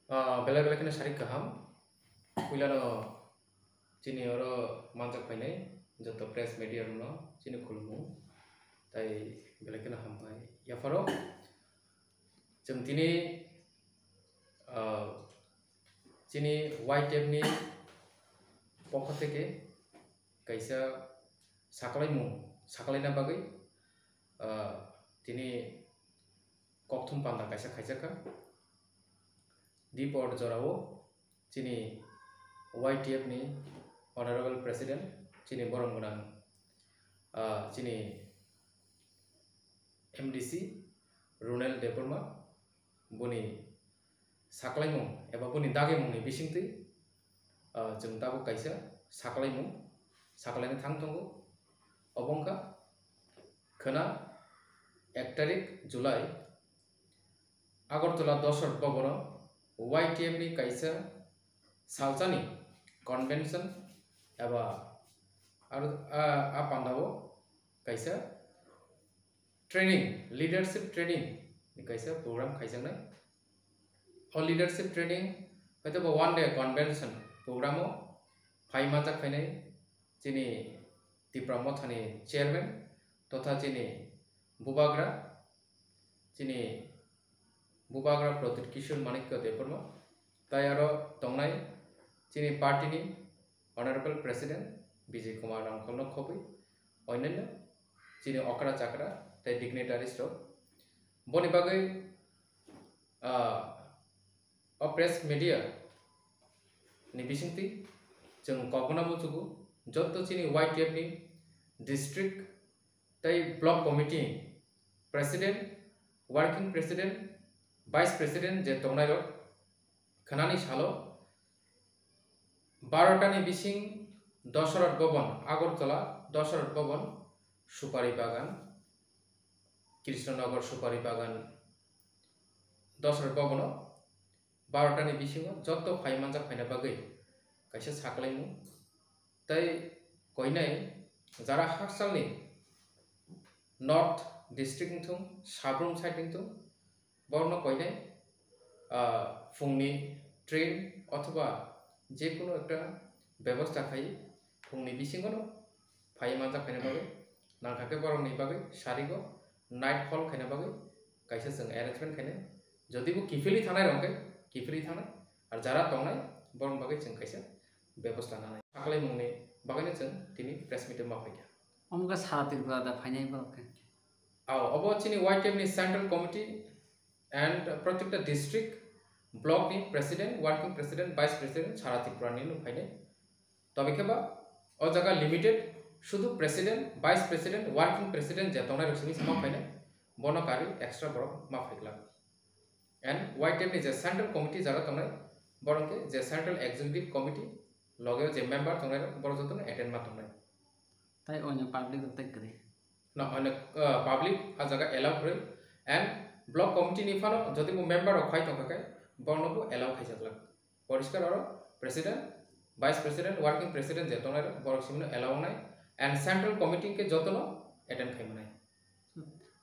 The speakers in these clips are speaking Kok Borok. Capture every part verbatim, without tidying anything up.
Ah, belai belai kheno sarik kaham. Puilano chini oro manjak phainai joto press media rokno chini khulumung. Tai belai kheno hambai. Yapharo chwng tini, ah, chini Y T F ni pokho theke kaisa saklaimung saklaina bagwi, ah, tini kokthum panda kaisa khaijakha. Dipor jorao chini Y T F ni Honorable President, chini borom gwnang, ah, chini M D C Ronel Debbarma, boni saklaimung eba boni dagimungni bisingtwi, ah, chwng tabuk kaisa saklaimung saklaina thang tongo. Obo wngkha khwna ek tarik July Agartala Dosrat Bhavan o Y T F ni kaisa salsani convention eba aro, ah, a pandao kaisa training, leadership training ni kaisa program khaijaknai. O leadership training hwnkhe bo one day convention program o phai manjak phainai chini Tipra Mothani chairman totha chini bubagra, chini bubagra Pradyut Kishore Manikya Debbarma, tai aro tongnai chini party ni Honorable President Bijay Kumar Ramkholno khobwi onyanno chini okra chakra tei dignitaries rok. Boni bagwi, ah, o press media ni bisingtwi chwng kokno muchugo, joto chini Y T F ni district tei block committee president, working president, vice president je tongnai rok khwnani salo barota ni bising Dosrat Bhavan, Agartala Dosrat Bhavan, Supari Bagan, Krishnanagar Supari Bagan, Dosrat Bhavan o barota ni bisingo joto phai manjak phaina bagwi kaisa saklaimung. Tei koinai jara hakchalni North district wngthung, Sabrum side wngthung, borokno koinai, ah, phungni train othoba jekunu ekta bebosta khai phungni bisingono phai manjak phaina bagwi nangkha khe borokni bagwi sarigo night hall khaina bagwi kaisa chwng arrangement khainai. Jodi bo kiphilwi thangnai rok khe kiphilwi thangnai, ar jara tongnai borokni bagwi chwng kaisa bebosta nanai. Saklaimungni bagwino chwng tini press meet o ma phaikha. Omo khe sara Tripura da phainai borok khe? Ao, obo chini Y T F ni central committee and protekta district, block ni president, working president, vice president sara Tripura ni no phainai. Tobe khe ba o jaga limited, sudu president, vice president, working president je tongnai rok simi sama phainai, bono karwi extra borok ma phaiglak. And Y T F ni je central committee jara tongnai, borok khe je central executive committee loge je member tongnai rok, borok joto no attend ma tongnai. Tai onyo public rok tai kwrwi? No, onyo, uh, public a jaga allow kwrwi. And block committee ni phano jodi bo member rok phai tongkha khe, borokno bo allow khaijaklak. Poriskar oro president, vice president, working president je tongnai rok, borok simi no allow wngnai. And central committee khe joto no attend khai mwnai.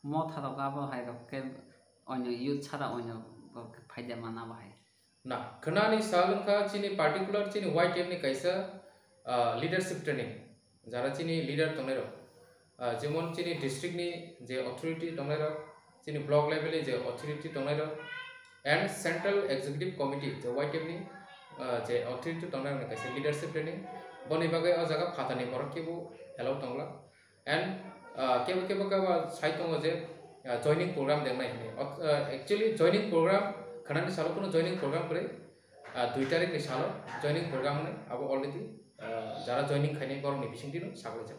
Motha rok abo hai rok khe onyo youth sara onyo rok khe phaida mana bo hai. Na, khwnani sal wngkha chini particular chini Y T F ni kaisa, ah, leadership training, jara chini leader tongnai rok, ah, jemon chini district ni je authority tongnai rok, chini block level ni je authority tongnai rok, and central executive committee je Y T F ni, ah, je authority tongnai rok ni kaisa leadership training. Boni bagwi o jaga phatani borok kebo allow tongla. And, ah, kebo kebo kebo sai tongo je, ah, joining program dengnai hinwi. Ot-, ah, actually joining program khwnani salo kuno joining program kwrwi, ah, dui tarik ni salo joining program hinwi abo already, ah, jara joining khainai borokni bisingtwi no saglaijak.